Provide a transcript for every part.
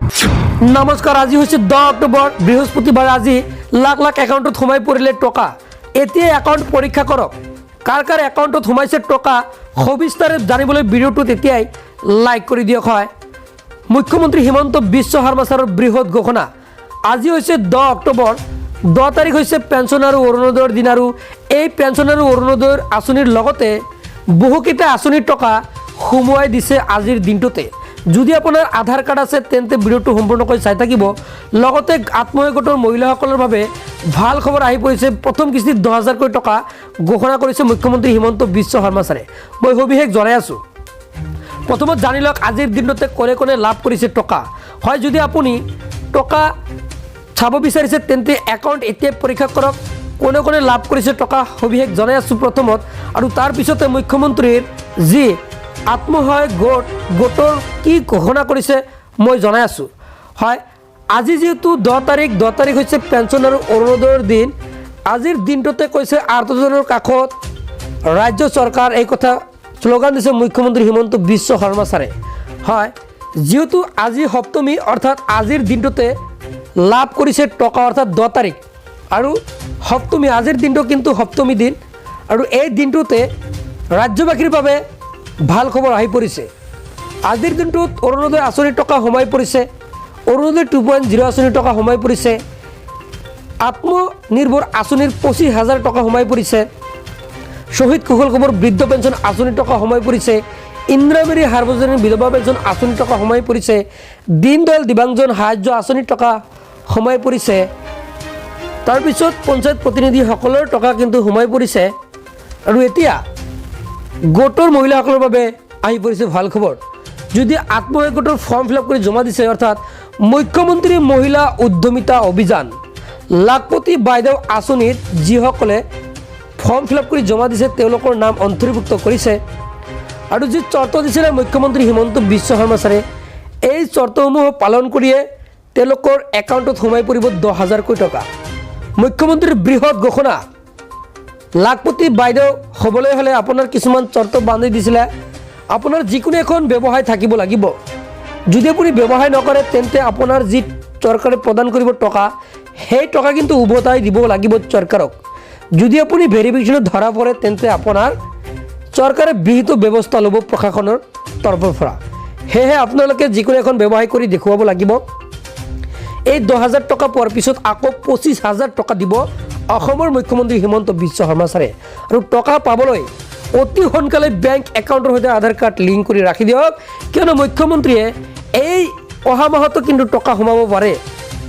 নমস্কাৰ। আজি হৈছে 10 অক্টোবৰ, বৃহস্পতিবাৰ। আজি লাখ লাখ একাউণ্টত সোমাই পৰিলে টকা। এতিয়া একাউণ্ট পৰীক্ষা কৰক, কাৰ কাৰ একাউণ্টত সোমাইছে টকা, সবিস্তাৰে জানিবলৈ ভিডিঅ'টোত এতিয়াই লাইক কৰি দিয়ক। হয়, মুখ্যমন্ত্ৰী হিমন্ত বিশ্ব শৰ্মা ছাৰৰ বৃহৎ ঘোষণা। আজি হৈছে 10 অক্টোবৰ। 10 তাৰিখ হৈছে পেঞ্চন আৰু অৰুণোদয়ৰ দিন আৰু এই পেঞ্চন আৰু অৰুণোদয়ৰ আঁচনিৰ লগতে বহুকেইটা আঁচনিৰ টকা সোমোৱাই দিছে আজিৰ দিনটোতে। যদি আপোনাৰ আধাৰ কাৰ্ড আছে, তেন্তে ভিডিঅ'টো সম্পূৰ্ণকৈ চাই থাকিব। লগতে আত্মসহায়ক গোটৰ মহিলাসকলৰ বাবে ভাল খবৰ আহি পৰিছে। প্ৰথম কিস্তিত 10,000কৈ টকা ঘোষণা কৰিছে মুখ্যমন্ত্ৰী হিমন্ত বিশ্ব শৰ্মা ছাৰে। মই সবিশেষ জনাই আছোঁ। প্ৰথমত জানি লওক, আজিৰ দিনটোতে কোনে কোনে লাভ কৰিছে টকা। হয়, যদি আপুনি টকা চাব বিচাৰিছে, তেন্তে একাউণ্ট এতিয়াই পৰীক্ষা কৰক। কোনে কোনে লাভ কৰিছে টকা, সবিশেষ জনাই আছোঁ প্ৰথমত আৰু তাৰপিছতে মুখ্যমন্ত্ৰীৰ যি আত্মসহায়ক গোট, গোটৰ কি ঘোষণা কৰিছে, মই জনাই আছোঁ। হয়, আজি যিহেতু 10 তাৰিখ, 10 তাৰিখ হৈছে পেঞ্চন আৰু অৰুণোদয়ৰ দিন। আজিৰ দিনটোতে কৈছে, আৰ্তজনৰ কাষত ৰাজ্য চৰকাৰ, এই কথা শ্লোগান দিছে মুখ্যমন্ত্ৰী হিমন্ত বিশ্ব শৰ্মা ছাৰে। হয়, যিহেতু আজি সপ্তমী, অৰ্থাৎ আজিৰ দিনটোতে লাভ কৰিছে টকা, অৰ্থাৎ 10 তাৰিখ আৰু সপ্তমী। আজিৰ দিনটো কিন্তু সপ্তমী দিন আৰু এই দিনটোতে ৰাজ্যবাসীৰ বাবে ভাল খবৰ আহি পৰিছে। আজিৰ দিনটোত অৰুণোদয় আঁচনিৰ টকা সোমাই পৰিছে, অৰুণোদয় 2.0 আঁচনিৰ টকা সোমাই পৰিছে, আত্মনিৰ্ভৰ আঁচনিৰ 25,000 টকা সোমাই পৰিছে, শ্বহীদ কুশল কোঁৱৰ বৃদ্ধ পেঞ্চন আঁচনিৰ টকা সোমাই পৰিছে, ইন্দ্ৰামেৰী সাৰ্বজনীন বিধৱা পেঞ্চন আঁচনিৰ টকা সোমাই পৰিছে, দীনদয়াল দিব্যাংজন সাহায্য আঁচনিৰ টকা সোমাই পৰিছে। তাৰপিছত পঞ্চায়ত প্ৰতিনিধিসকলৰ টকা কিন্তু সোমাই পৰিছে। আৰু এতিয়া গোটৰ মহিলাসকলৰ বাবে আহি পৰিছে ভাল খবৰ। যদি আত্মসহায়ক গোটৰ ফৰ্ম ফিল আপ কৰি জমা দিছে, অৰ্থাৎ মুখ্যমন্ত্ৰী মহিলা উদ্যমিতা অভিযান লাখপতি বাইদেউ আঁচনিত যিসকলে ফৰ্ম ফিল আপ কৰি জমা দিছে, তেওঁলোকৰ নাম অন্তৰ্ভুক্ত কৰিছে। আৰু যি চৰ্ত দিছিলে মুখ্যমন্ত্ৰী হিমন্ত বিশ্ব শৰ্মা ছাৰে, এই চৰ্তসমূহ পালন কৰিয়ে তেওঁলোকৰ একাউণ্টত সোমাই পৰিব 10,000কৈ টকা। মুখ্যমন্ত্ৰীৰ বৃহৎ ঘোষণা। লাখপতি বাইদেউ হ'বলৈ হ'লে আপোনাৰ কিছুমান চৰ্ত বান্ধি দিছিলে। আপোনাৰ যিকোনো এখন ব্যৱসায় থাকিব লাগিব। যদি আপুনি ব্যৱসায় নকৰে, তেন্তে আপোনাৰ যি চৰকাৰে প্ৰদান কৰিব টকা, সেই টকা কিন্তু উভতাই দিব লাগিব চৰকাৰক। যদি আপুনি ভেৰিফিকেশ্যনত ধৰা পৰে, তেন্তে আপোনাৰ চৰকাৰে বিহিত ব্যৱস্থা ল'ব প্ৰশাসনৰ তৰফৰ পৰা। সেয়েহে আপোনালোকে যিকোনো এখন ব্যৱসায় কৰি দেখুৱাব লাগিব। এই 10,000 টকা পোৱাৰ পিছত আকৌ 25,000 টকা দিব অসমৰ মুখ্যমন্ত্ৰী হিমন্ত বিশ্ব শৰ্মা ছাৰে। আৰু টকা পাবলৈ অতি সোনকালে বেংক একাউণ্টৰ সৈতে আধাৰ কাৰ্ড লিংক কৰি ৰাখি দিয়ক, কিয়নো মুখ্যমন্ত্ৰীয়ে এই অহা মাহতো কিন্তু টকা সোমাব পাৰে।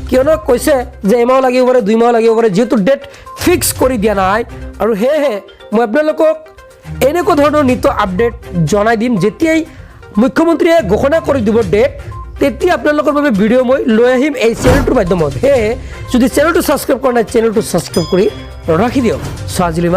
কিয়নো কৈছে যে এমাহ লাগিব পাৰে, 2 মাহ লাগিব পাৰে, যিহেতু ডেট ফিক্স কৰি দিয়া নাই। আৰু সেয়েহে মই আপোনালোকক এনেকুৱা ধৰণৰ নিত্য আপডেট জনাই দিম। যেতিয়াই মুখ্যমন্ত্ৰীয়ে ঘোষণা কৰি দিব ডেট, তেতিয়া আপোনালোকৰ বাবে ভিডিঅ' মই লৈ আহিম এই চেনেলটোৰ মাধ্যমত। সেয়েহে যদি চেনেলটো ছাবস্ক্ৰাইব কৰা নাই, চেনেলটো ছাবস্ক্ৰাইব কৰি ৰাখি দিয়ক। চ' আজিলৈ মানে